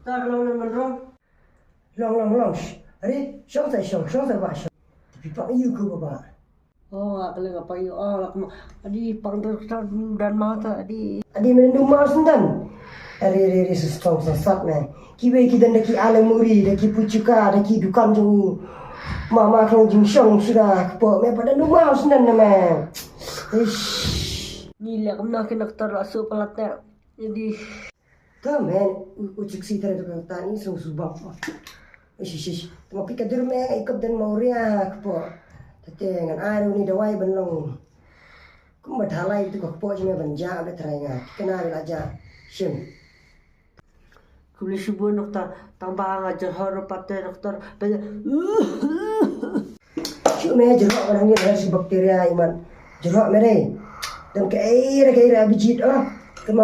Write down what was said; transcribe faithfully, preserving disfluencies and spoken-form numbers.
Tar long long long. Long long long. Shh. Are, shong sa shong, shong sa ba shong. Tapi pak yu ku ba ba. Oh, nga kala nga pak yu. Oh, la kuma. Adi pang doktor dan mata adi. Adi men du mau sendan. Are are are sestong sesat me. Kiwei ki dan da ki ale muri, da ki puchuka, da ki dukan jong u. Mama kong jingshong sudah kepo me pada du mau sendan me. Ish. Ni lek kumno ki doktor la su palat te. Jadi. Ka men u chiksi tare to ka ta ni sung subak. Ish ish ish. Tama pika dur me ai kop dan mauria kepo. Tate ngan ai ni dawai ban long. Kumba thalai tu ka kepo jime ban ja be trai nga. Kena be la ja. Shim. Kumli shibun doktor. Tang ba nga jahor pate doktor. Be. Shu me jerok orang ni si bakteria iman. Jerok me dei. Dan ke air ke air abijit oh. Kema